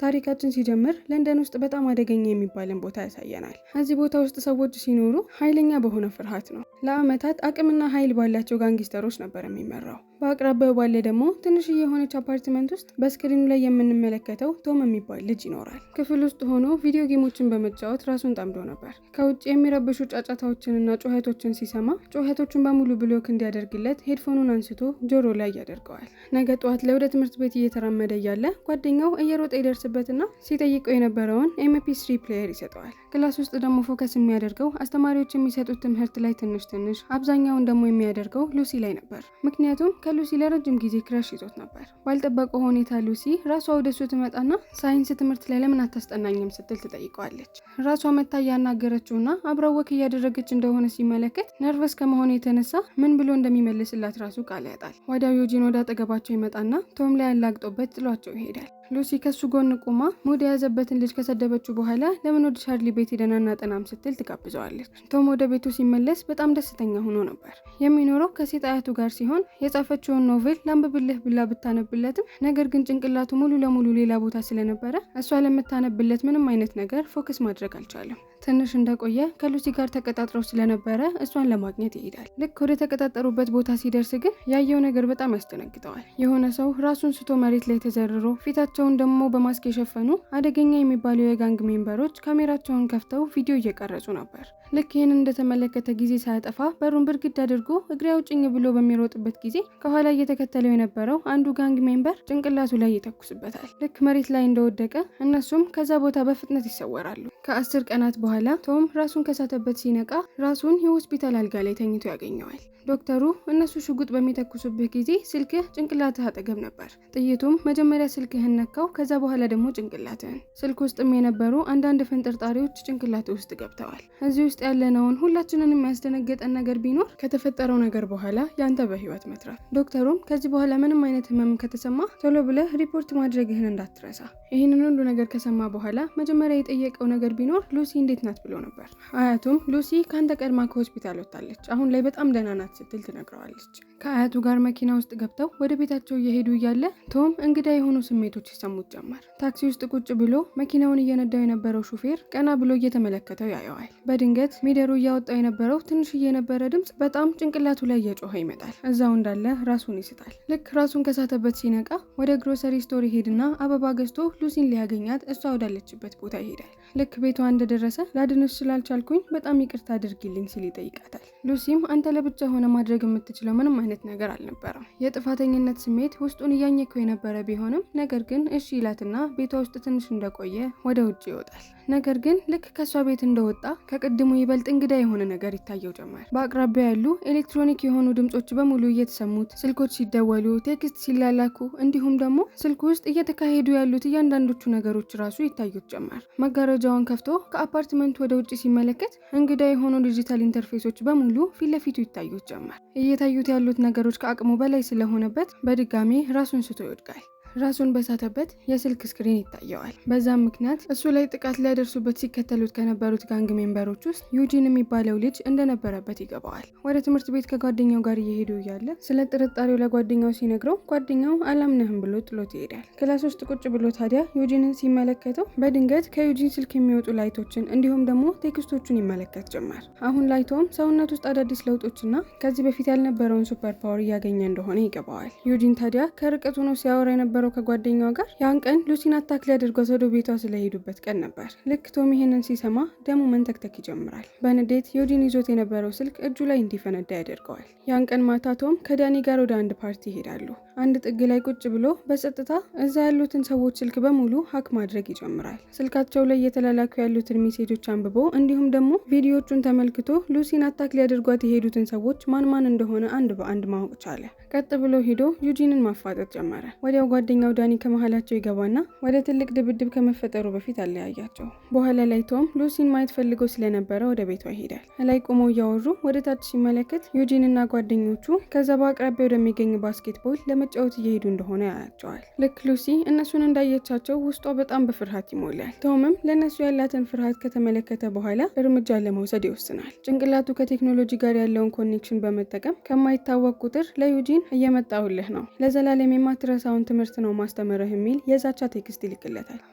ታሪካችን ሲጀምር ለንደን ውስጥ በጣም አደገኛ የሚባልን ቦታ ያሳየናል። እዚህ ቦታ ውስጥ ሰዎች ሲኖሩ ኃይለኛ በሆነ ፍርሃት ነው። ለአመታት አቅምና ኃይል ባላቸው gangster ኦች ነበር የሚመራው። በአቅራቢያው ባለ ደግሞ ትንሽዬ የሆነች አፓርትመንት ውስጥ በ screen ኑ ላይ የምንመለከተው ቶም የሚባል ልጅ ይኖራል። ክፍል ውስጥ ሆኖ video game ኦችን በመጫወት ራሱን ጠምዶ ነበር። ከውጭ የሚረብሹ ጫጫታዎችንና ጩኸቶችን ሲሰማ ጩኸቶቹን በሙሉ block እንዲያደርግለት headphone ኑን አንስቶ ጆሮ ላይ ያደርገዋል። ነገ ጠዋት ላይ ወደ ትምህርት ቤት እየተራመደ እያለ ጓደኛው እየሮጠ ይደርስበትና ሲጠይቀው የነበረውን MP3 player ይሰጠዋል። Class ውስጥ ደግሞ focus የሚያደርገው አስተማሪዎች የሚሰጡት ትምህርት ላይ ትንሽ ትንሽ፣ አብዛኛውን ደግሞ የሚያደርገው ሉሲ ላይ ነበር። ምክንያቱም ከሉሲ ለረጅም ጊዜ crush ይዞት ነበር። ባልጠበቀው ሁኔታ ሉሲ ራሷ ወደ እሱ ትመጣና ሳይንስ ትምህርት ላይ ለምን አታስጠናኝም ስትል ትጠይቀዋለች። ራሷ መታ እያናገረችውና አብራው walk እያደረገች እንደሆነ ሲመለከት nervous ከመሆኑ የተነሳ ምን ብሎ እንደሚመልስላት ራሱ ቃል ያጣል። ወዲያው ዩጂን ወደ አጠገባቸው ይመጣና ቶም ላይ ያላግጦበት ጥሏቸው ይሄዳል። ሉሲ ከሱ ጎን ቆማ mood የያዘበትን ልጅ ከሰደበችው በኋላ ለምን ወደ ቻርሊ ቤት ሄደን አናጠናም ስትል ትጋብዘዋለች። ቶም ወደ ቤቱ ሲመለስ በጣም ደስተኛ ሆኖ ነበር። የሚኖረው ከሴት አያቱ ጋር ሲሆን የጻፈችውን novel ላንብብልህ ብላ ብታነብለትም ነገር ግን ጭንቅላቱ ሙሉ ለሙሉ ሌላ ቦታ ስለነበረ እሷ ለምታነብለት ምንም አይነት ነገር focus ማድረግ አልቻለም። ትንሽ እንደቆየ ከሉሲ ጋር ተቀጣጥረው ስለነበረ እሷን ለማግኘት ይሄዳል። ልክ ወደ ተቀጣጠሩበት ቦታ ሲደርስ ግን ያየው ነገር በጣም ያስደነግጠዋል። የሆነ ሰው ራሱን ስቶ መሬት ላይ ተዘርሮ ፊታቸውን ደግሞ በማስክ የሸፈኑ አደገኛ የሚባሉ የ gang member ኦች ካሜራቸውን ከፍተው ቪዲዮ እየቀረጹ ነበር። ልክ ይህንን እንደተመለከተ ጊዜ ሳያጠፋ በሩን ብርግድ አድርጎ እግሬ አውጭኝ ብሎ በሚሮጥበት ጊዜ ከኋላ እየተከተለው የነበረው አንዱ gang member ጭንቅላቱ ላይ ይተኩስበታል። ልክ መሬት ላይ እንደወደቀ እነሱም ከዛ ቦታ በፍጥነት ይሰወራሉ። ከ10 ቀናት በኋላ ቶም ራሱን ከሳተበት ሲነቃ ራሱን የሆስፒታል አልጋ ላይ ተኝቶ ያገኘዋል። ዶክተሩ እነሱ ሽጉጥ በሚተኩሱብህ ጊዜ ስልክህ ጭንቅላትህ አጠገብ ነበር። ጥይቱም መጀመሪያ ስልክህን ነካው፣ ከዛ በኋላ ደግሞ ጭንቅላትህን። ስልክ ውስጥም የነበሩ አንዳንድ ፍንጥርጣሪዎች ጭንቅላት ውስጥ ገብተዋል። እዚህ ውስጥ ያለነውን ሁላችንን የሚያስደነገጠን ነገር ቢኖር ከተፈጠረው ነገር በኋላ ያንተ በህይወት መትረፍ። ዶክተሩም ከዚህ በኋላ ምንም አይነት ህመም ከተሰማህ ቶሎ ብለህ ሪፖርት ማድረግህን እንዳትረሳ። ይህንን ሁሉ ነገር ከሰማ በኋላ መጀመሪያ የጠየቀው ነገር ቢኖር ሉሲ እንዴት ናት ብሎ ነበር። አያቱም ሉሲ ከአንተ ቀድማ ከሆስፒታል ወጥታለች፣ አሁን ላይ በጣም ደህና ናት ስትል ትነግረዋለች። ከአያቱ ጋር መኪና ውስጥ ገብተው ወደ ቤታቸው እየሄዱ እያለ ቶም እንግዳ የሆኑ ስሜቶች ይሰሙት ጀመር። ታክሲ ውስጥ ቁጭ ብሎ መኪናውን እየነዳው የነበረው ሹፌር ቀና ብሎ እየተመለከተው ያየዋል። በድንገት ሚደሩ እያወጣው የነበረው ትንሽዬ የነበረ ድምፅ በጣም ጭንቅላቱ ላይ እየጮኸ ይመጣል። እዛው እንዳለ ራሱን ይስታል። ልክ ራሱን ከሳተበት ሲነቃ ወደ grocery store ይሄድና አበባ ገዝቶ ሉሲን ሊያገኛት እሷ ወዳለችበት ቦታ ይሄዳል። ልክ ቤቷ እንደደረሰ ላድንሽ ስላልቻልኩኝ በጣም ይቅርታ አድርጊልኝ ሲል ይጠይቃታል። ሉሲም አንተ ለብቻህ ሆነህ ማድረግ የምትችለው ምንም አይነት ነገር አልነበረም። የጥፋተኝነት ስሜት ውስጡን እያኘከው የነበረ ቢሆንም ነገር ግን እሺ ይላትና ቤቷ ውስጥ ትንሽ እንደቆየ ወደ ውጭ ይወጣል። ነገር ግን ልክ ከእሷ ቤት እንደወጣ ከቅድሙ ይበልጥ እንግዳ የሆነ ነገር ይታየው ጀመር። በአቅራቢያ ያሉ ኤሌክትሮኒክ የሆኑ ድምጾች በሙሉ እየተሰሙት፣ ስልኮች ሲደወሉ፣ text ሲላላኩ፣ እንዲሁም ደግሞ ስልኩ ውስጥ እየተካሄዱ ያሉት እያንዳንዶቹ ነገሮች ራሱ ይታዩት ጀመር። መጋረጃውን ከፍቶ ከአፓርትመንቱ ወደ ውጭ ሲመለከት እንግዳ የሆኑ digital interface ኦች በሙሉ ፊት ለፊቱ ይታዩት ጀመር። እየታዩት ያሉት ነገሮች ከአቅሙ በላይ ስለሆነበት በድጋሚ ራሱን ስቶ ይወድቃል። ራሱን በሳተበት የስልክ screen ይታየዋል። በዛም ምክንያት እሱ ላይ ጥቃት ሊያደርሱበት ሲከተሉት ከነበሩት gang member ኦች ውስጥ ዩጂን የሚባለው ልጅ እንደነበረበት ይገባዋል። ወደ ትምህርት ቤት ከጓደኛው ጋር እየሄዱ እያለ ስለ ጥርጣሬው ለጓደኛው ሲነግረው ጓደኛው አላምንህም ብሎ ጥሎት ይሄዳል። Class ውስጥ ቁጭ ብሎ ታዲያ ዩጂንን ሲመለከተው በድንገት ከዩጂን ስልክ የሚወጡ light ኦችን እንዲሁም ደግሞ text ኦቹን ይመለከት ጀመር። አሁን ላይ ቶም ሰውነት ውስጥ አዳዲስ ለውጦችና ከዚህ በፊት ያልነበረውን super power እያገኘ እንደሆነ ይገባዋል። ዩጂን ታዲያ ከርቀት ሆኖ ሲያወራ የነበረው ከጓደኛው ጋር ያን ቀን ሉሲን attack ሊያደርጓት ወደ ቤቷ ስለሄዱበት ቀን ነበር። ልክ ቶም ይሄንን ሲሰማ ደሙ መንተክተክ ይጀምራል። በንዴት ዩጂን ይዞት የነበረው ስልክ እጁ ላይ እንዲፈነዳ ያደርገዋል። ያን ቀን ማታ ቶም ከዳኒ ጋር ወደ አንድ ፓርቲ ይሄዳሉ። አንድ ጥግ ላይ ቁጭ ብሎ በጸጥታ እዛ ያሉትን ሰዎች ስልክ በሙሉ hack ማድረግ ይጀምራል። ስልካቸው ላይ እየተላላኩ ያሉትን ሜሴጆች አንብቦ እንዲሁም ደግሞ ቪዲዮቹን ተመልክቶ ሉሲን attack ሊያደርጓት የሄዱትን ሰዎች ማን ማን እንደሆነ አንድ በአንድ ማወቅ ቻለ። ቀጥ ብሎ ሄዶ ዩጂንን ማፋጠጥ ጀመረ። ወዲያው ጓደኛው ዳኒ ከመሀላቸው ይገባና ወደ ትልቅ ድብድብ ከመፈጠሩ በፊት አለያያቸው። በኋላ ላይ ቶም ሉሲን ማየት ፈልጎ ስለነበረ ወደ ቤቷ ይሄዳል። ላይ ቆመው እያወሩ ወደ ታች ሲመለከት ዩጂን እና ጓደኞቹ ከዛ በአቅራቢያ ወደሚገኝ basketball ለመጫወት ለመጫወት እየሄዱ እንደሆነ ያያቸዋል። ልክ ሉሲ እነሱን እንዳየቻቸው ውስጧ በጣም በፍርሃት ይሞላል። ቶምም ለእነሱ ያላትን ፍርሃት ከተመለከተ በኋላ እርምጃ ለመውሰድ ይወስናል። ጭንቅላቱ ከቴክኖሎጂ ጋር ያለውን connection በመጠቀም ከማይታወቅ ቁጥር ለዩጂን እየመጣሁልህ ነው፣ ለዘላለም የማትረሳውን ትምህርት ነው ማስተምርህ የሚል የዛቻ text ይልክለታል።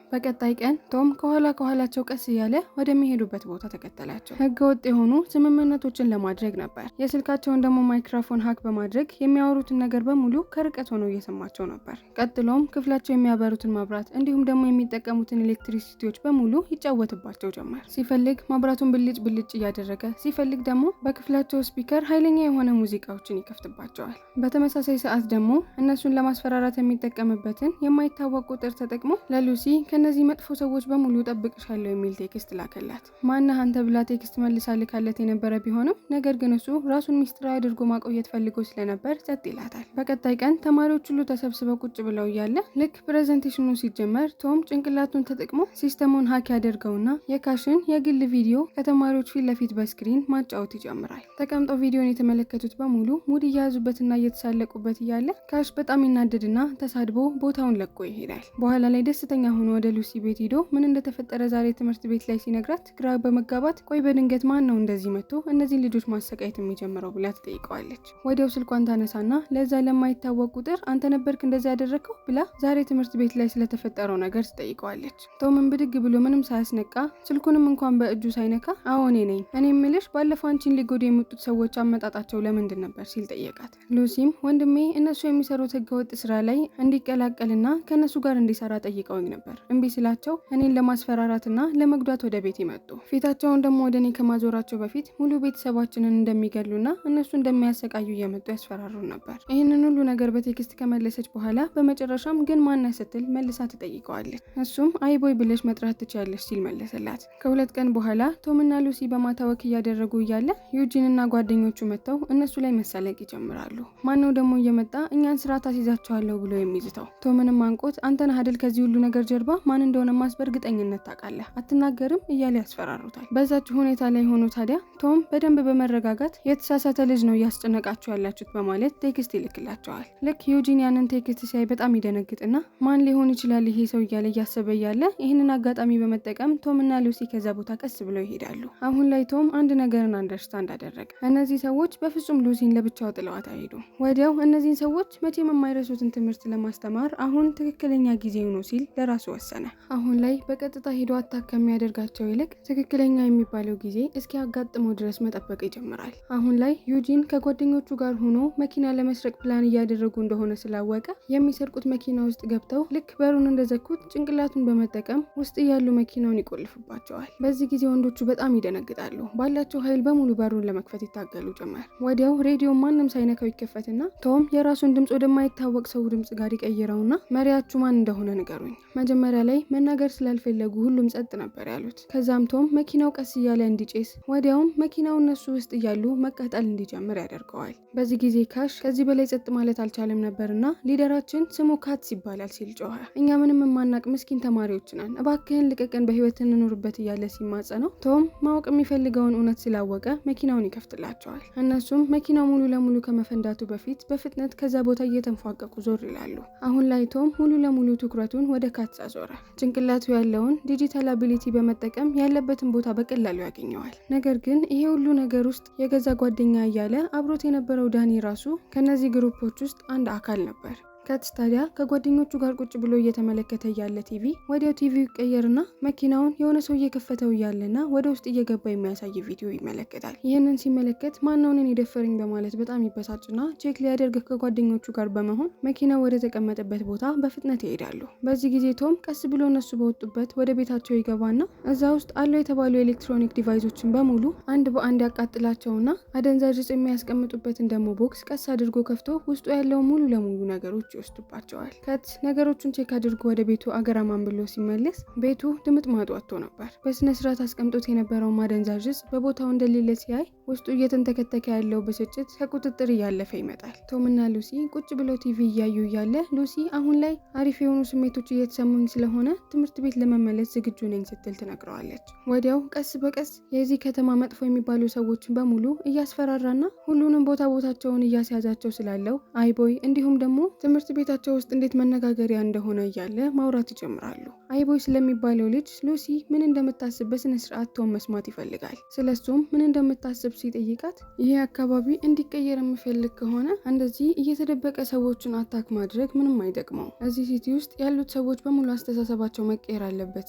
በቀጣይ ቀን ቶም ከኋላ ከኋላቸው ቀስ እያለ ወደሚሄዱበት ቦታ ተከተላቸው። ህገወጥ የሆኑ ስምምነቶችን ለማድረግ ነበር። የስልካቸውን ደግሞ ማይክሮፎን hack በማድረግ የሚያወሩትን ነገር በሙሉ ከርቀት ሆነው እየሰማቸው ነበር። ቀጥሎም ክፍላቸው የሚያበሩትን መብራት እንዲሁም ደግሞ የሚጠቀሙትን electricity ዎች በሙሉ ይጫወትባቸው ጀመር። ሲፈልግ መብራቱን ብልጭ ብልጭ እያደረገ፣ ሲፈልግ ደግሞ በክፍላቸው speaker ኃይለኛ የሆነ ሙዚቃዎችን ይከፍትባቸዋል። በተመሳሳይ ሰዓት ደግሞ እነሱን ለማስፈራራት የሚጠቀምበትን የማይታወቅ ቁጥር ተጠቅሞ ለሉሲ ከነዚህ መጥፎ ሰዎች በሙሉ ጠብቅሻለሁ የሚል text ላከላት። ማነህ አንተ ብላ text መልሳ ልካለት የነበረ ቢሆንም ነገር ግን እሱ ራሱን ሚስጥራዊ አድርጎ ማቆየት ፈልጎ ስለነበር ጸጥ ይላታል። በቀጣይ ቀን ተማሪዎች ሁሉ ተሰብስበው ቁጭ ብለው እያለ ልክ presentation ኑ ሲጀመር ቶም ጭንቅላቱን ተጠቅሞ system ኡን hack ያደርገውና የካሽን የግል ቪዲዮ ከተማሪዎች ፊት ለፊት በ screen ማጫወት ይጀምራል። ተቀምጠው ቪዲዮን የተመለከቱት በሙሉ mood እየያዙበትና እየተሳለቁበት እያለ ካሽ በጣም ይናደድና ተሳድቦ ቦታውን ለቆ ይሄዳል። በኋላ ላይ ደስተኛ ሆኖ ወደ ሉሲ ቤት ሄዶ ምን እንደተፈጠረ ዛሬ ትምህርት ቤት ላይ ሲነግራት ግራ በመጋባት ቆይ በድንገት ማን ነው እንደዚህ መጥቶ እነዚህን ልጆች ማሰቃየት የሚጀምረው ብላ ትጠይቀዋለች። ወዲያው ስልኳን ታነሳና ለዛ ለማይታወቅ ቁጥር አንተ ነበርክ እንደዚህ ያደረግከው ብላ ዛሬ ትምህርት ቤት ላይ ስለተፈጠረው ነገር ትጠይቀዋለች። ቶምን ብድግ ብሎ ምንም ሳያስነቃ ስልኩንም እንኳን በእጁ ሳይነካ አዎ እኔ ነኝ፣ እኔ የምልሽ ባለፈው አንቺን ሊጎዱ የመጡት ሰዎች አመጣጣቸው ለምንድን ነበር ሲል ጠየቃት። ሉሲም ወንድሜ እነሱ የሚሰሩት ህገወጥ ስራ ላይ እንዲቀላቀልና ከእነሱ ጋር እንዲሰራ ጠይቀውኝ ነበር፣ እምቢ ስላቸው እኔን ለማስፈራራትና ለመጉዳት ወደ ቤት መጡ። ፊታቸውን ደግሞ ወደ እኔ ከማዞራቸው በፊት ሙሉ ቤተሰባችንን እንደሚገድሉና እነሱ እንደሚያሰቃዩ እየመጡ ያስፈራሩን ነበር። ይህንን ሁሉ ነገር በ text ከመለሰች በኋላ በመጨረሻም ግን ማነህ ስትል መልሳ ትጠይቀዋለች። እሱም አይ boy ብለሽ መጥራት ትችያለሽ ሲል መለሰላት። ከ2 ቀን በኋላ ቶምና ሉሲ በማታ walk እያደረጉ እያለ ዩጂንና ጓደኞቹ መጥተው እነሱ ላይ መሳለቅ ይጀምራሉ። ማነው ደግሞ እየመጣ እኛን ስራ ታስይዛቸዋለሁ ብሎ የሚዝተው? ቶምንም አንቆት አንተ ነህ አይደል ከዚህ ሁሉ ነገር ጀርባ ማን እንደሆነ ማስ በእርግጠኝነት ታውቃለህ፣ አትናገርም እያለ ያስፈራሩታል። በዛች ሁኔታ ላይ ሆኖ ታዲያ ቶም በደንብ በመረጋጋት የተሳሳተ ልጅ ነው እያስጨነቃችሁ ያላችሁት በማለት text ይልክላቸዋል። ልክ ዩጂን ያንን text ሲያይ በጣም ይደነግጥና ማን ሊሆን ይችላል ይሄ ሰው እያለ እያሰበ እያለ ይህንን አጋጣሚ በመጠቀም ቶምና ሉሲ ከዛ ቦታ ቀስ ብለው ይሄዳሉ። አሁን ላይ ቶም አንድ ነገርን understand አደረገ። እነዚህ ሰዎች በፍጹም ሉሲን ለብቻው ጥለዋት አይሄዱም። ወዲያው እነዚህን ሰዎች መቼም የማይረሱትን ትምህርት ለማስተማር አሁን ትክክለኛ ጊዜው ነው ሲል ለራሱ ወሰነ። አሁን ላይ በቀጥታ ሄዶ attack ከሚያደርጋቸው ይልቅ ትክክለኛ የሚባለው ጊዜ እስኪያጋጥመው ድረስ መጠበቅ ይጀምራል። አሁን ላይ ዩጂን ከጓደኞቹ ጋር ሆኖ መኪና ለመስረቅ ፕላን እያደረጉ እንደሆነ ስላወቀ የሚሰርቁት መኪና ውስጥ ገብተው ልክ በሩን እንደዘጉት ጭንቅላቱን በመጠቀም ውስጥ እያሉ መኪናውን ይቆልፍባቸዋል። በዚህ ጊዜ ወንዶቹ በጣም ይደነግጣሉ። ባላቸው ኃይል በሙሉ በሩን ለመክፈት ይታገሉ ጀመር። ወዲያው ሬዲዮ ማንም ሳይነካው ይከፈትና ቶም የራሱን ድምፅ ወደማይታወቅ ሰው ድምፅ ጋር ይቀይረውና መሪያችሁ ማን እንደሆነ ንገሩኝ። መጀመሪያ ላይ መናገር ስላልፈለጉ ሁሉም ጸጥ ነበር ያሉት። ከዛም ቶም መኪናው ቀስ እያለ እንዲጨስ ወዲያውም መኪናው እነሱ ውስጥ እያሉ መቃጠል እንዲጀምር ያደርገዋል። በዚህ ጊዜ ካሽ ከዚህ በላይ ጸጥ ማለት አልቻለም ነበርና leader ኣችን ስሙ ካትስ ይባላል ሲል ጮኸ። እኛ ምንም የማናቅ ምስኪን ተማሪዎች ነን፣ እባክህን ልቀቀን፣ በህይወት እንኑርበት እያለ ሲማጸነው ቶም ማወቅ የሚፈልገውን እውነት ስላወቀ መኪናውን ይከፍትላቸዋል። እነሱም መኪናው ሙሉ ለሙሉ ከመፈንዳቱ በፊት በፍጥነት ከዛ ቦታ እየተንፏቀቁ ዞር ይላሉ። አሁን ላይ ቶም ሙሉ ለሙሉ ትኩረቱን ወደ ካትስ አዞረ። ጭንቅላቱ ያለውን digital ability በመጠቀም ያለበትን ቦታ በቀላሉ ያገኘዋል። ነገር ግን ይሄ ሁሉ ነገር ውስጥ የገዛ ጓደኛ እያለ አብሮት የነበረው ዳኒ ራሱ ከነዚህ group ኦች ውስጥ አንድ አካል ነበር። ካትስ ታዲያ ከጓደኞቹ ጋር ቁጭ ብሎ እየተመለከተ እያለ ቲቪ ወዲያው ቲቪው ይቀየርና መኪናውን የሆነ ሰው እየከፈተው እያለና ወደ ውስጥ እየገባ የሚያሳይ ቪዲዮ ይመለከታል። ይህንን ሲመለከት ማነው እኔን የደፈረኝ በማለት በጣም ይበሳጭና check ሊያደርግ ከጓደኞቹ ጋር በመሆን መኪናው ወደ ተቀመጠበት ቦታ በፍጥነት ይሄዳሉ። በዚህ ጊዜ ቶም ቀስ ብሎ እነሱ በወጡበት ወደ ቤታቸው ይገባና እዛ ውስጥ አለው የተባሉ electronic device ኦችን በሙሉ አንድ በአንድ ያቃጥላቸውና አደንዛዥ እጽ የሚያስቀምጡበትን ደግሞ box ቀስ አድርጎ ከፍቶ ውስጡ ያለው ሙሉ ለሙሉ ነገሮች ይወስዱባቸዋል። ካትስ ነገሮቹን check አድርጎ ወደ ቤቱ አገራማን ብሎ ሲመለስ ቤቱ ድምጥማጡ ወጥቶ ነበር። በስነ ስርዓት አስቀምጦት የነበረው ማደንዛዥ እጽ በቦታው እንደሌለ ሲያይ ውስጡ እየተንተከተከ ያለው ብስጭት ከቁጥጥር እያለፈ ይመጣል። ቶምና ሉሲ ቁጭ ብለው ቲቪ እያዩ እያለ ሉሲ አሁን ላይ አሪፍ የሆኑ ስሜቶች እየተሰሙኝ ስለሆነ ትምህርት ቤት ለመመለስ ዝግጁ ነኝ ስትል ትነግረዋለች። ወዲያው ቀስ በቀስ የዚህ ከተማ መጥፎ የሚባሉ ሰዎችን በሙሉ እያስፈራራና ሁሉንም ቦታ ቦታቸውን እያስያዛቸው ስላለው አይቦይ እንዲሁም ደግሞ ትምህርት ትምህርት ቤታቸው ውስጥ እንዴት መነጋገሪያ እንደሆነ እያለ ማውራት ይጀምራሉ። አይቦይ ስለሚባለው ልጅ ሉሲ ምን እንደምታስብ በስነ ስርዓት ቶም መስማት ይፈልጋል። ስለሱም ምን እንደምታስብ ሲጠይቃት ይሄ አካባቢ እንዲቀየር የሚፈልግ ከሆነ እንደዚህ እየተደበቀ ሰዎችን attack ማድረግ ምንም አይጠቅመው፣ እዚህ city ውስጥ ያሉት ሰዎች በሙሉ አስተሳሰባቸው መቀየር አለበት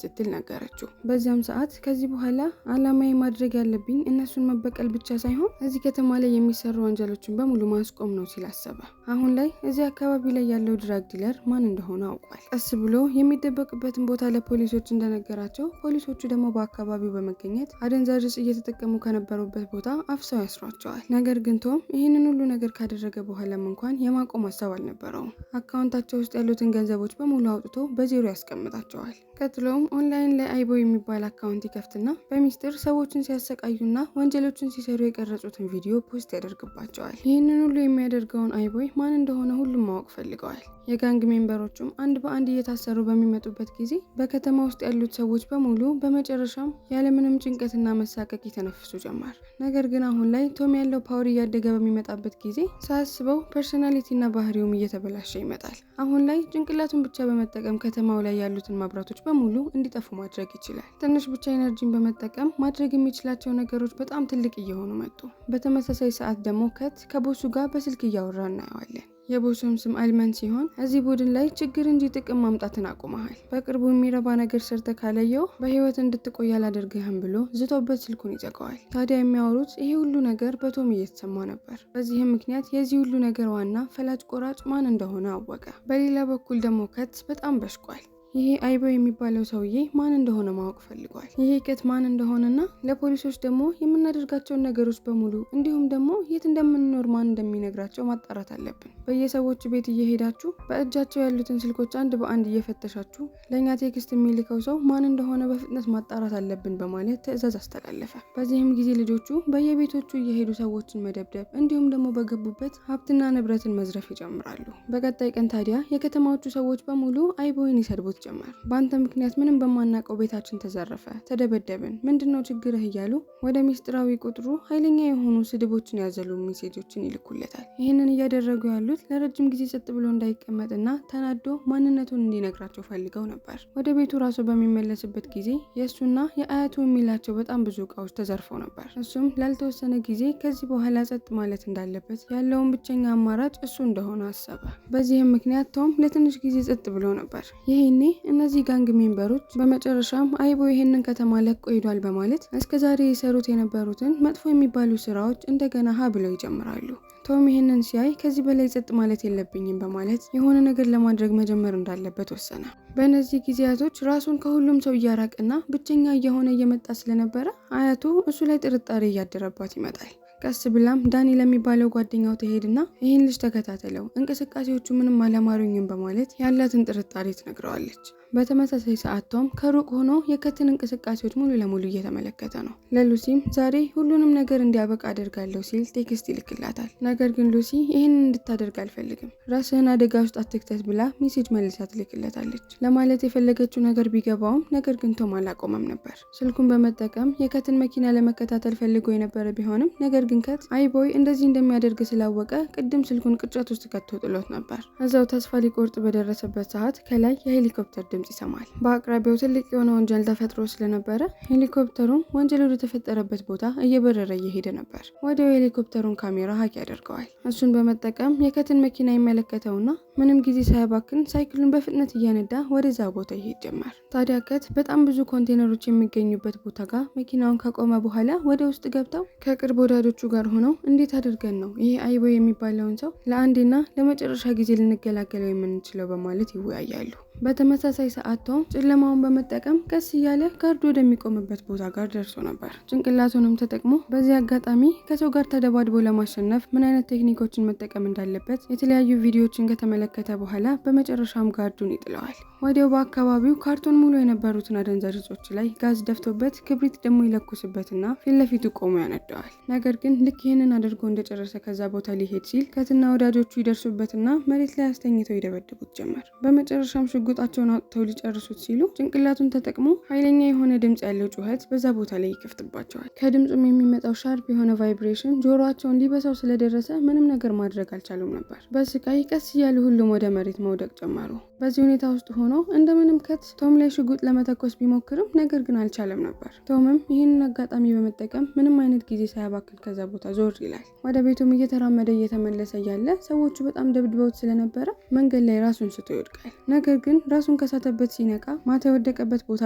ስትል ነገረችው። በዚያም ሰዓት ከዚህ በኋላ አላማዬ ማድረግ ያለብኝ እነሱን መበቀል ብቻ ሳይሆን እዚህ ከተማ ላይ የሚሰሩ ወንጀሎችን በሙሉ ማስቆም ነው ሲል አሰበ። አሁን ላይ እዚህ አካባቢ ላይ ያለው drug dealer ማን እንደሆነ አውቋል። ቀስ ብሎ የሚደበቅበትን ቦታ ለፖሊሶች እንደነገራቸው ፖሊሶቹ ደግሞ በአካባቢው በመገኘት አደንዛዥ እጽ እየተጠቀሙ ከነበሩበት ቦታ አፍሰው ያስሯቸዋል። ነገር ግን ቶም ይህንን ሁሉ ነገር ካደረገ በኋላም እንኳን የማቆም ሀሳብ አልነበረውም። Account ኣቸው ውስጥ ያሉትን ገንዘቦች በሙሉ አውጥቶ በዜሮ ያስቀምጣቸዋል። ቀጥሎም ኦንላይን ላይ አይቦ የሚባል account ይከፍትና በሚስጥር ሰዎችን ሲያሰቃዩና ወንጀሎችን ሲሰሩ የቀረጹትን ቪዲዮ post ያደርግባቸዋል። ይህንን ሁሉ የሚያደርገውን አይቦይ ማን እንደሆነ ሁሉም ማወቅ ፈልገዋል። የ gang member ኦቹም አንድ በአንድ እየታሰሩ በሚመጡበት ጊዜ በከተማ ውስጥ ያሉት ሰዎች በሙሉ በመጨረሻም ያለምንም ጭንቀትና መሳቀቅ ይተነፍሱ ጀመር። ነገር ግን አሁን ላይ ቶም ያለው power እያደገ በሚመጣበት ጊዜ ሳያስበው personality ና ባህሪውም እየተበላሸ ይመጣል። አሁን ላይ ጭንቅላቱን ብቻ በመጠቀም ከተማው ላይ ያሉትን መብራቶች በሙሉ እንዲጠፉ ማድረግ ይችላል። ትንሽ ብቻ energy ን በመጠቀም ማድረግ የሚችላቸው ነገሮች በጣም ትልቅ እየሆኑ መጡ። በተመሳሳይ ሰዓት ደግሞ ከት ከ boss ኡ ጋር በስልክ እያወራ እናየዋለን። የ boss ኡም ስም አልመን ሲሆን እዚህ ቡድን ላይ ችግር እንጂ ጥቅም ማምጣትን አቁመሃል። በቅርቡ የሚረባ ነገር ሰርተህ ካላየሁ በህይወት እንድትቆይ አላደርግህም ብሎ ዝቶበት ስልኩን ይዘጋዋል። ታዲያ የሚያወሩት ይሄ ሁሉ ነገር በቶም እየተሰማ ነበር። በዚህም ምክንያት የዚህ ሁሉ ነገር ዋና ፈላጭ ቆራጭ ማን እንደሆነ አወቀ። በሌላ በኩል ደግሞ ከት በጣም በሽቋል። ይሄ አይቦ የሚባለው ሰውዬ ማን እንደሆነ ማወቅ ፈልጓል። ይሄ ከት ማን እንደሆነና ለፖሊሶች ደግሞ የምናደርጋቸውን ነገሮች በሙሉ እንዲሁም ደግሞ የት እንደምንኖር ማን እንደሚነግራቸው ማጣራት አለብን። በየሰዎቹ ቤት እየሄዳችሁ በእጃቸው ያሉትን ስልኮች አንድ በአንድ እየፈተሻችሁ ለእኛ text የሚልከው ሰው ማን እንደሆነ በፍጥነት ማጣራት አለብን በማለት ትዕዛዝ አስተላለፈ። በዚህም ጊዜ ልጆቹ በየቤቶቹ እየሄዱ ሰዎችን መደብደብ እንዲሁም ደግሞ በገቡበት ሀብትና ንብረትን መዝረፍ ይጀምራሉ። በቀጣይ ቀን ታዲያ የከተማዎቹ ሰዎች በሙሉ አይቦይን ይሰድቡት ጀመር። በአንተ ምክንያት ምንም በማናውቀው ቤታችን ተዘረፈ፣ ተደበደብን፣ ምንድነው ችግርህ እያሉ ወደ ሚስጥራዊ ቁጥሩ ኃይለኛ የሆኑ ስድቦችን ያዘሉ ሜሴጆችን ይልኩለታል። ይህንን እያደረጉ ያሉት ለረጅም ጊዜ ጸጥ ብሎ እንዳይቀመጥና ተናዶ ማንነቱን እንዲነግራቸው ፈልገው ነበር። ወደ ቤቱ ራሱ በሚመለስበት ጊዜ የእሱና የአያቱ የሚላቸው በጣም ብዙ እቃዎች ተዘርፈው ነበር። እሱም ላልተወሰነ ጊዜ ከዚህ በኋላ ጸጥ ማለት እንዳለበት ያለውን ብቸኛ አማራጭ እሱ እንደሆነ አሰበ። በዚህም ምክንያት ቶም ለትንሽ ጊዜ ጸጥ ብሎ ነበር። ይሄኔ እነዚህ gang member ኦች በመጨረሻም አይቦ ይሄንን ከተማ ለቆ ሄዷል በማለት እስከ ዛሬ የሰሩት የነበሩትን መጥፎ የሚባሉ ስራዎች እንደገና ሀ ብለው ይጀምራሉ። ቶም ይህንን ሲያይ ከዚህ በላይ ጸጥ ማለት የለብኝም በማለት የሆነ ነገር ለማድረግ መጀመር እንዳለበት ወሰነ። በእነዚህ ጊዜያቶች ራሱን ከሁሉም ሰው እያራቅና ብቸኛ እየሆነ እየመጣ ስለነበረ አያቱ እሱ ላይ ጥርጣሬ እያደረባት ይመጣል። ቀስ ብላም ዳኒ ለሚባለው ጓደኛው ትሄድና ይህን ልጅ ተከታተለው፣ እንቅስቃሴዎቹ ምንም አላማሩኝም በማለት ያላትን ጥርጣሬ ትነግረዋለች። በተመሳሳይ ሰዓት ቶም ከሩቅ ሆኖ የከትን እንቅስቃሴዎች ሙሉ ለሙሉ እየተመለከተ ነው። ለሉሲም ዛሬ ሁሉንም ነገር እንዲያበቃ አደርጋለሁ ሲል text ይልክላታል። ነገር ግን ሉሲ ይህንን እንድታደርግ አልፈልግም፣ ራስህን አደጋ ውስጥ አትክተት ብላ message መልሳ ትልክለታለች። ለማለት የፈለገችው ነገር ቢገባውም ነገር ግን ቶም አላቆመም ነበር። ስልኩን በመጠቀም የከትን መኪና ለመከታተል ፈልጎ የነበረ ቢሆንም ነገር ግን ከት አይቦይ እንደዚህ እንደሚያደርግ ስላወቀ ቅድም ስልኩን ቅርጫት ውስጥ ከቶ ጥሎት ነበር። እዛው ተስፋ ሊቆርጥ በደረሰበት ሰዓት ከላይ የሄሊኮፕተር ድምጽ ይሰማል። በአቅራቢያው ትልቅ የሆነ ወንጀል ተፈጥሮ ስለነበረ ሄሊኮፕተሩም ወንጀል ወደ ተፈጠረበት ቦታ እየበረረ እየሄደ ነበር። ወዲያው የሄሊኮፕተሩን ካሜራ hack ያደርገዋል። እሱን በመጠቀም የከትን መኪና ይመለከተውና ምንም ጊዜ ሳያባክን ሳይክሉን በፍጥነት እየነዳ ወደዛ ቦታ ይሄድ ጀመር። ታዲያ ከት በጣም ብዙ ኮንቴነሮች የሚገኙበት ቦታ ጋር መኪናውን ካቆመ በኋላ ወደ ውስጥ ገብተው ከቅርብ ወዳጆቹ ጋር ሆነው እንዴት አድርገን ነው ይሄ አይቦ የሚባለውን ሰው ለአንዴና ለመጨረሻ ጊዜ ልንገላገለው የምንችለው በማለት ይወያያሉ። በተመሳሳይ ሰዓት ቶም ጨለማውን በመጠቀም ቀስ እያለ guard ወደሚቆምበት ቦታ ጋር ደርሶ ነበር። ጭንቅላቱንም ተጠቅሞ በዚህ አጋጣሚ ከሰው ጋር ተደባድቦ ለማሸነፍ ምን አይነት ቴክኒኮችን መጠቀም እንዳለበት የተለያዩ ቪዲዮዎችን ከተመለከተ በኋላ በመጨረሻም guard ኡን ይጥለዋል። ወዲያው በአካባቢው ካርቶን ሙሉ የነበሩትን አደንዛዥ እጾች ላይ ጋዝ ደፍቶበት ክብሪት ደግሞ ይለኩስበትና ፊት ለፊቱ ቆሞ ያነደዋል። ነገር ግን ልክ ይህንን አድርጎ እንደጨረሰ ከዛ ቦታ ሊሄድ ሲል ከትና ወዳጆቹ ይደርሱበትና መሬት ላይ አስተኝተው ይደበድቡት ጀመር። በመጨረሻም ሽጉጣቸውን አውጥተው ሊጨርሱት ሲሉ ጭንቅላቱን ተጠቅሞ ኃይለኛ የሆነ ድምፅ ያለው ጩኸት በዛ ቦታ ላይ ይከፍትባቸዋል። ከድምፁም የሚመጣው sharp የሆነ vibration ጆሮአቸውን ሊበሳው ስለደረሰ ምንም ነገር ማድረግ አልቻሉም ነበር። በስቃይ ቀስ እያሉ ሁሉም ወደ መሬት መውደቅ ጀመሩ። በዚህ ሁኔታ ውስጥ ሆኖ እንደምንም ከት ቶም ላይ ሽጉጥ ለመተኮስ ቢሞክርም ነገር ግን አልቻለም ነበር። ቶምም ይህንን አጋጣሚ በመጠቀም ምንም አይነት ጊዜ ሳያባክን ከዛ ቦታ ዞር ይላል። ወደ ቤቱም እየተራመደ እየተመለሰ እያለ ሰዎቹ በጣም ደብድበውት ስለነበረ መንገድ ላይ ራሱን ስቶ ይወድቃል። ነገር ግን ራሱን ከሳተበት ሲነቃ ማታ የወደቀበት ቦታ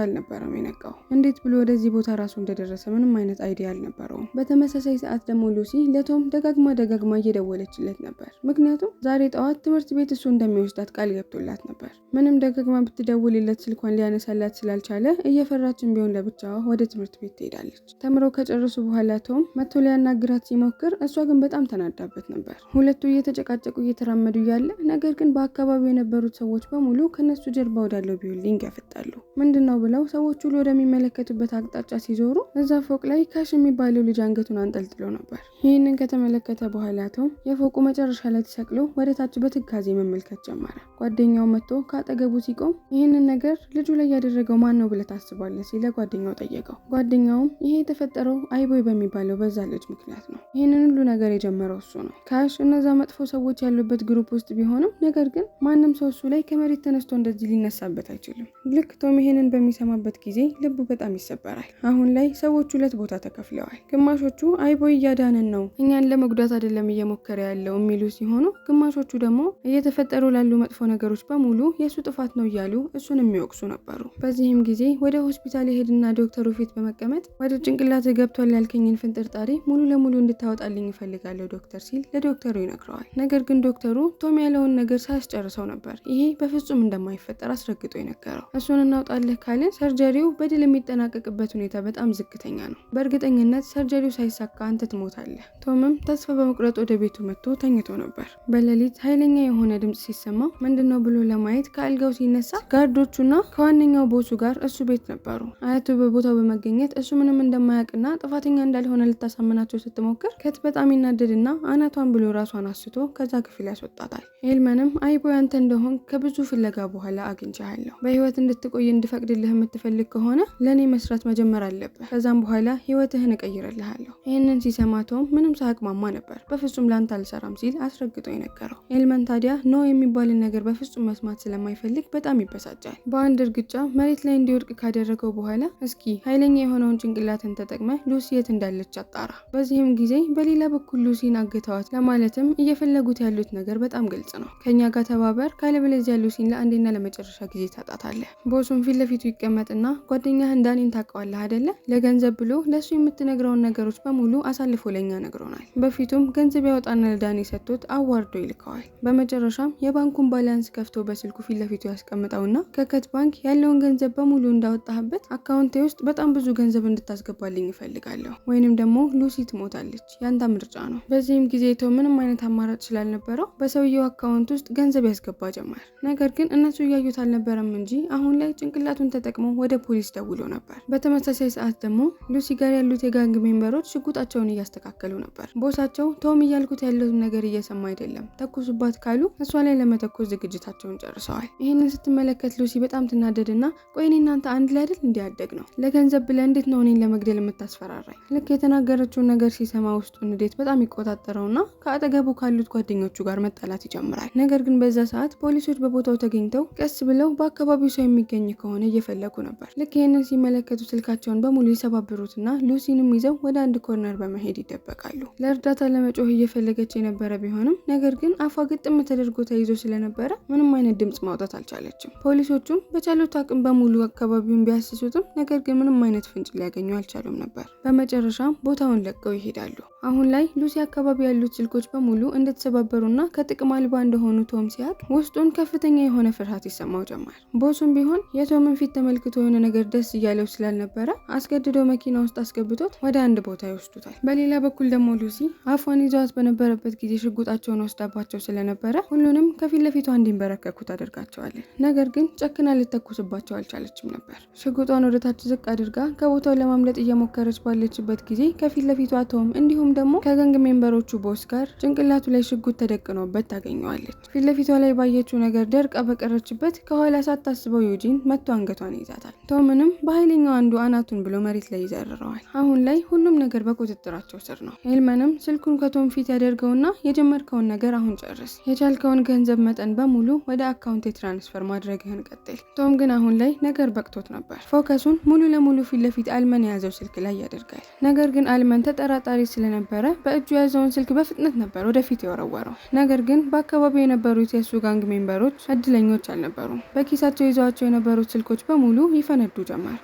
አልነበረም የነቃው። እንዴት ብሎ ወደዚህ ቦታ ራሱ እንደደረሰ ምንም አይነት idea አልነበረውም። በተመሳሳይ ሰዓት ደግሞ ሉሲ ለቶም ደጋግማ ደጋግማ እየደወለችለት ነበር። ምክንያቱም ዛሬ ጠዋት ትምህርት ቤት እሱ እንደሚወስዳት ቃል ገብቶላት ነበር። ምንም ደጋግማ ብትደውልለት ስልኳን ሊያነሳላት ስላልቻለ እየፈራችን ቢሆን ለብቻዋ ወደ ትምህርት ቤት ትሄዳለች። ተምረው ከጨረሱ በኋላ ቶም መጥቶ ሊያናግራት ሲሞክር እሷ ግን በጣም ተናዳበት ነበር። ሁለቱ እየተጨቃጨቁ እየተራመዱ እያለ ነገር ግን በአካባቢው የነበሩት ሰዎች በሙሉ ከነሱ ጀርባ ወዳለው building ያፈጣሉ። ምንድነው ብለው ሰዎች ሁሉ ወደሚመለከቱበት አቅጣጫ ሲዞሩ እዛ ፎቅ ላይ ካሽ የሚባለው ልጅ አንገቱን አንጠልጥሎ ነበር። ይህንን ከተመለከተ በኋላ ቶም የፎቁ መጨረሻ ላይ ተሰቅሎ ወደ ታች በትካዜ መመልከት ጀመረ። ጓደኛው መጥቶ ከአጠገቡ ሲቆም ይህንን ነገር ልጁ ላይ ያደረገው ማን ነው ብለህ ታስባለህ ሲል ጓደኛው ጠየቀው። ጓደኛውም ይሄ የተፈጠረው አይቦይ በሚባለው በዛ ልጅ ምክንያት ነው። ይህንን ሁሉ ነገር የጀመረው እሱ ነው። ካሽ እነዛ መጥፎ ሰዎች ያሉበት group ውስጥ ቢሆንም ነገር ግን ማንም ሰው እሱ ላይ ከመሬት ተነስቶ እንደዚህ ሊነሳበት አይችልም። ልክ ቶም ይሄንን በሚሰማበት ጊዜ ልቡ በጣም ይሰበራል። አሁን ላይ ሰዎች ሁለት ቦታ ተከፍለዋል። ግማሾቹ አይቦይ እያዳነን ነው፣ እኛን ለመጉዳት አይደለም እየሞከረ ያለው የሚሉ ሲሆኑ፣ ግማሾቹ ደግሞ እየተፈጠሩ ላሉ መጥፎ ነገሮች በሙሉ የእሱ ጥፋት ነው እያሉ እሱን የሚወቅሱ ነበሩ። በዚህም ጊዜ ወደ ሆስፒታል የሄድና ዶክተሩ ፊት በመቀመጥ ወደ ጭንቅላት ገብቷል ያልከኝን ፍንጥርጣሪ ሙሉ ለሙሉ እንድታወጣልኝ እፈልጋለሁ ዶክተር ሲል ለዶክተሩ ይነግረዋል። ነገር ግን ዶክተሩ ቶም ያለውን ነገር ሳያስጨርሰው ነበር ይሄ በፍጹም እንደማይፈጠር አስረግጦ የነገረው። እሱን እናውጣልህ ካልን surgery ው በድል የሚጠናቀቅበት ሁኔታ በጣም ዝቅተኛ ነው። በእርግጠኝነት surgery ው ሳይሳካ አንተ ትሞታለህ። ቶምም ተስፋ በመቁረጥ ወደ ቤቱ መጥቶ ተኝቶ ነበር። በሌሊት ኃይለኛ የሆነ ድምጽ ሲሰማው ምንድነው ብሎ ለማየት ከአልጋው ሲነሳ guard ኦቹና ከዋነኛው boss ኡ ጋር እሱ ቤት ነበሩ። አያቱ በቦታው በመገኘት እሱ ምንም እንደማያውቅና ጥፋተኛ እንዳልሆነ ልታሳምናቸው ስትሞክር ከት በጣም ይናደድና አናቷን ብሎ ራሷን አስቶ ከዛ ክፍል ያስወጣታል። ኤልመንም አይቦይ አንተ እንደሆን ከብዙ ፍለጋ በኋላ አግኝቻለሁ። በህይወት እንድትቆይ እንድፈቅድልህ የምትፈልግ ከሆነ ለእኔ መስራት መጀመር አለብህ። ከዛም በኋላ ህይወትህን እቀይርልሃለሁ። ይህንን ሲሰማ ቶም ምንም ሳያቅማማ ነበር በፍጹም ላንተ አልሰራም ሲል አስረግጦ የነገረው። ኤልመን ታዲያ no የሚባልን ነገር በፍጹም መስማት ስለማይፈልግ በጣም ይበሳጫል። በአንድ እርግጫ መሬት ላይ እንዲወድቅ ካደረገው በኋላ እስኪ ኃይለኛ የሆነውን ጭንቅላትን ተጠቅመ ሉሲ የት እንዳለች አጣራ። በዚህም ጊዜ በሌላ በኩል ሉሲን አግተዋት ለማለትም እየፈለጉት ያሉት ነገር በጣም ግልጽ ነው። ከኛ ጋር ተባበር፣ ካለበለዚያ ሉሲን ለአንዴና ለመጨረሻ ጊዜ ታጣታለህ። boss ኡም ፊት ለፊቱ ይቀመጥና ጓደኛህን ዳኒን ታውቀዋለህ አይደለ? ለገንዘብ ብሎ ለእሱ የምትነግረውን ነገሮች በሙሉ አሳልፎ ለኛ ነግሮናል። በፊቱም ገንዘብ ያወጣና ለዳኒ ሰጥቶት አዋርዶ ይልከዋል። በመጨረሻም የባንኩን balance ከፍቶ በስልኩ ፊት ለፊቱ ያስቀምጠውና ከከት ባንክ ያለውን ገንዘብ በሙሉ እንዳወጣህበት account ኤ ውስጥ በጣም ብዙ ገንዘብ እንድታስገባልኝ እፈልጋለሁ፣ ወይንም ደግሞ ሉሲ ትሞታለች፣ ያንተ ምርጫ ነው። በዚህም ጊዜ ቶም ምንም አይነት አማራጭ ስላልነበረው በሰውየው account ውስጥ ገንዘብ ያስገባ ጀመር። ነገር ግን እነሱ እያዩት አልነበረም እንጂ አሁን ላይ ጭንቅላቱን ተጠቅሞ ወደ ፖሊስ ደውሎ ነበር። በተመሳሳይ ሰዓት ደግሞ ሉሲ ጋር ያሉት የ gang member ኦች ሽጉጣቸውን እያስተካከሉ ነበር። boss ኣቸው ቶም እያልኩት ያለውን ነገር እየሰማ አይደለም፣ ተኩሱባት ካሉ እሷ ላይ ለመተኮስ ዝግጅታቸውን ጨርሰዋል። ይህንን ስትመለከት ሉሲ በጣም ትናደድና ቆይ እኔ እናንተ አንድ ላይ አይደል እንዲያደግ ነው ለገንዘብ ብለህ እንዴት ነው እኔን ለመግደል የምታስፈራራኝ? ልክ የተናገረችውን ነገር ሲሰማ ውስጡ ንዴት በጣም ይቆጣጠረውና ከአጠገቡ ካሉት ጓደኞቹ ጋር መጣላት ይጀምራል። ነገር ግን በዛ ሰዓት ፖሊሶች በቦታው ተገኝተው ቀስ ብለው በአካባቢው ሰው የሚገኝ ከሆነ እየፈለጉ ነበር። ልክ ይህንን ሲመለከቱ ስልካቸውን በሙሉ ይሰባብሩትና ሉሲንም ይዘው ወደ አንድ corner በመሄድ ይደበቃሉ። ለእርዳታ ለመጮህ እየፈለገች የነበረ ቢሆንም ነገር ግን አፏ ግጥም ተደርጎ ተይዞ ስለነበረ ምንም አይነት ድምጽ ማውጣት አልቻለችም። ፖሊሶቹም በቻሉት አቅም በሙሉ አካባቢውን ቢያስሱትም ነገር ግን ምንም አይነት ፍንጭ ሊያገኙ አልቻሉም ነበር። በመጨረሻም ቦታውን ለቀው ይሄዳሉ። አሁን ላይ ሉሲ አካባቢ ያሉት ስልኮች በሙሉ እንደተሰባበሩና ከጥቅም አልባ እንደሆኑ ቶም ሲያቅ ውስጡን ከፍተኛ የሆነ ፍርሃት ይሰማው ጀመር። boss ኡም ቢሆን የቶምን ፊት ተመልክቶ የሆነ ነገር ደስ እያለው ስላልነበረ አስገድዶ መኪና ውስጥ አስገብቶት ወደ አንድ ቦታ ይወስዱታል። በሌላ በኩል ደግሞ ሉሲ አፏን ይዘዋት በነበረበት ጊዜ ሽጉጣቸውን ወስዳባቸው ስለነበረ ሁሉንም ከፊት ለፊቷ እንዲንበረከኩ ታደርጋቸዋለች። ነገር ግን ጨክና ልተኩስባቸው አልቻለችም ነበር። ሽጉጧን ወደ ታች ዝቅ አድርጋ ከቦታው ለማምለጥ እየሞከረች ባለችበት ጊዜ ከፊት ለፊቷ ቶም እንዲሁም ደግሞ ከ gang member ኦቹ boss ጋር ጭንቅላቱ ላይ ሽጉጥ ተደቅኖበት ታገኘዋለች። ፊት ለፊቷ ላይ ባየችው ነገር ደርቃ በቀረችበት ከኋላ ሳታስበው ዩጂን መቶ አንገቷን ይዛታል። ቶምንም በኃይለኛው አንዱ አናቱን ብሎ መሬት ላይ ይዘርረዋል። አሁን ላይ ሁሉም ነገር በቁጥጥራቸው ስር ነው። ኤልመንም ስልኩን ከቶም ፊት ያደርገውና የጀመርከውን ነገር አሁን ጨርስ፣ የቻልከውን ገንዘብ መጠን በሙሉ ወደ account transfer ማድረግህን ቀጥል። ቶም ግን አሁን ላይ ነገር በቅቶት ነበር። Focus ኡን ሙሉ ለሙሉ ፊት ለፊት አልመን የያዘው ስልክ ላይ ያደርጋል። ነገር ግን አልመን ተጠራጣሪ ስለነበረ በእጁ የያዘውን ስልክ በፍጥነት ነበር ወደፊት የወረወረው። ነገር ግን በአካባቢው የነበሩት የእሱ gang member ኦች እድለኞች አልነበሩም። በኪሳቸው ይዘዋቸው የነበሩት ስልኮች በሙሉ ይፈነዱ ጀመር።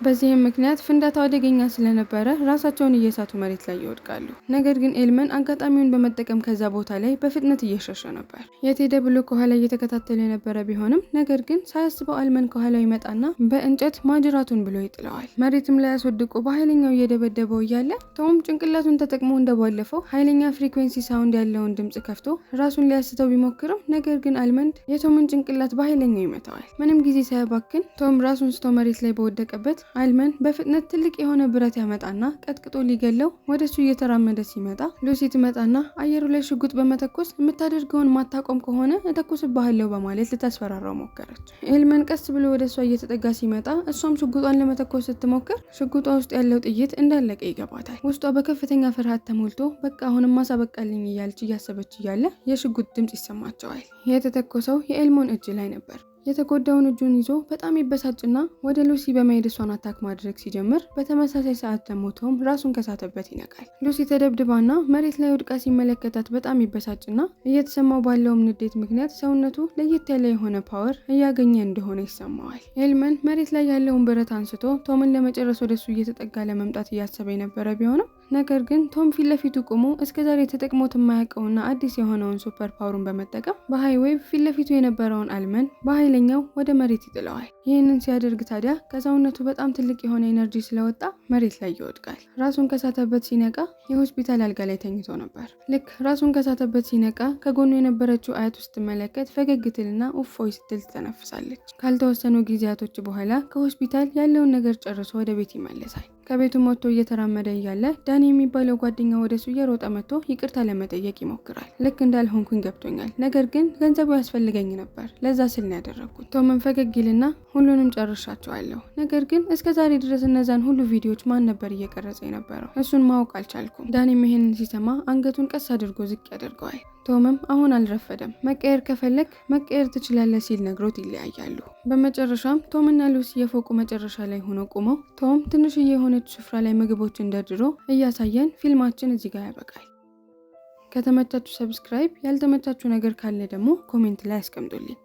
በዚህም ምክንያት ፍንዳታው አደገኛ ስለነበረ ራሳቸውን እየሳቱ መሬት ላይ ይወድቃሉ። ነገር ግን ኤልመን አጋጣሚውን በመጠቀም ከዛ ቦታ ላይ በፍጥነት እየሸሸ ነበር። የት ሄደ ብሎ ከኋላ እየተከታተለ የነበረ ቢሆንም ነገር ግን ሳያስበው አልመን ከኋላው ይመጣና በእንጨት ማጅራቱን ብሎ ይጥለዋል። መሬትም ላይ አስወድቆ በኃይለኛው እየደበደበው እያለ ቶም ጭንቅላቱን ተጠቅሞ እንደባለፈው ኃይለኛ frequency sound ያለውን ድምጽ ከፍቶ ራሱን ሊያስተው ቢሞክርም ነገር ግን አልመንድ የቶምን ጭንቅላት በኃይለኛው ይመታዋል። ምንም ጊዜ ሳያባክን ቶም ራሱን ስቶ መሬት ላይ በወደቀበት አልመን በፍጥነት ትልቅ የሆነ ብረት ያመጣና ቀጥቅጦ ሊገለው ወደሱ እየተራመደ ሲመጣ ሉሲ ትመጣና አየሩ ላይ ሽጉጥ በመተኮስ የምታደርገውን ማታቆም ከሆነ እተኩስብሃለሁ በማለት ልታስፈራራው ሞከረች። ኤልመን ቀስ ብሎ ወደ እሷ እየተጠጋ ሲመጣ እሷም ሽጉጧን ለመተኮስ ስትሞክር ሽጉጧ ውስጥ ያለው ጥይት እንዳለቀ ይገባታል። ውስጧ በከፍተኛ ፍርሃት ተሞልቶ በቃ አሁንም ማሳበቃልኝ እያለች እያሰበች እያለ የሽጉጥ ድምጽ ይሰማቸዋል። የተተኮሰው የኤልሞን እጅ ላይ ነበር። የተጎዳውን እጁን ይዞ በጣም ይበሳጭና ወደ ሉሲ በመሄድ እሷን attack ማድረግ ሲጀምር በተመሳሳይ ሰዓት ደግሞ ቶም ራሱን ከሳተበት ይነቃል። ሉሲ ተደብድባና መሬት ላይ ወድቃ ሲመለከታት በጣም ይበሳጭና እየተሰማው ባለውም ንዴት ምክንያት ሰውነቱ ለየት ያለ የሆነ power እያገኘ እንደሆነ ይሰማዋል። ኤልመን መሬት ላይ ያለውን ብረት አንስቶ ቶምን ለመጨረስ ወደሱ እየተጠጋ ለመምጣት እያሰበ የነበረ ቢሆንም ነገር ግን ቶም ፊት ለፊቱ ቆሞ እስከዛሬ ተጠቅሞት የማያውቀውና አዲስ የሆነውን super power ኡን በመጠቀም በ high wave ፊት ለፊቱ የነበረውን አልመን በኃይለኛው ወደ መሬት ይጥለዋል። ይህንን ሲያደርግ ታዲያ ከሰውነቱ በጣም ትልቅ የሆነ energy ስለወጣ መሬት ላይ ይወድቃል። ራሱን ከሳተበት ሲነቃ የሆስፒታል አልጋ ላይ ተኝቶ ነበር። ልክ ራሱን ከሳተበት ሲነቃ ከጎኑ የነበረችው አያቱ ስትመለከት ፈገግ ትልና እፎይ ስትል ትተነፍሳለች። ካልተወሰኑ ጊዜያቶች በኋላ ከሆስፒታል ያለውን ነገር ጨርሶ ወደ ቤት ይመለሳል። ከቤቱ ወጥቶ እየተራመደ እያለ ዳኒ የሚባለው ጓደኛ ወደሱ እየሮጠ መጥቶ ይቅርታ ለመጠየቅ ይሞክራል። ልክ እንዳልሆንኩኝ ገብቶኛል፣ ነገር ግን ገንዘቡ ያስፈልገኝ ነበር፣ ለዛ ስል ነው ያደረግኩት። ቶምን ፈገግ ይልና ሁሉንም ጨርሻቸዋለሁ፣ ነገር ግን እስከ ዛሬ ድረስ እነዛን ሁሉ ቪዲዮዎች ማን ነበር እየቀረጸ የነበረው? እሱን ማወቅ አልቻልኩም። ዳኒም ይሄንን ሲሰማ አንገቱን ቀስ አድርጎ ዝቅ ያደርገዋል። ቶምም አሁን አልረፈደም፣ መቀየር ከፈለግ መቀየር ትችላለህ ሲል ነግሮት ይለያያሉ። በመጨረሻም ቶምና ሉሲ የፎቁ መጨረሻ ላይ ሆነው ቆመው ቶም ትንሽዬ የሆነች ስፍራ ላይ ምግቦችን ደርድሮ እያሳየን ፊልማችን እዚህ ጋር ያበቃል። ከተመቻችሁ subscribe፣ ያልተመቻችሁ ነገር ካለ ደግሞ comment ላይ አስቀምጡልኝ።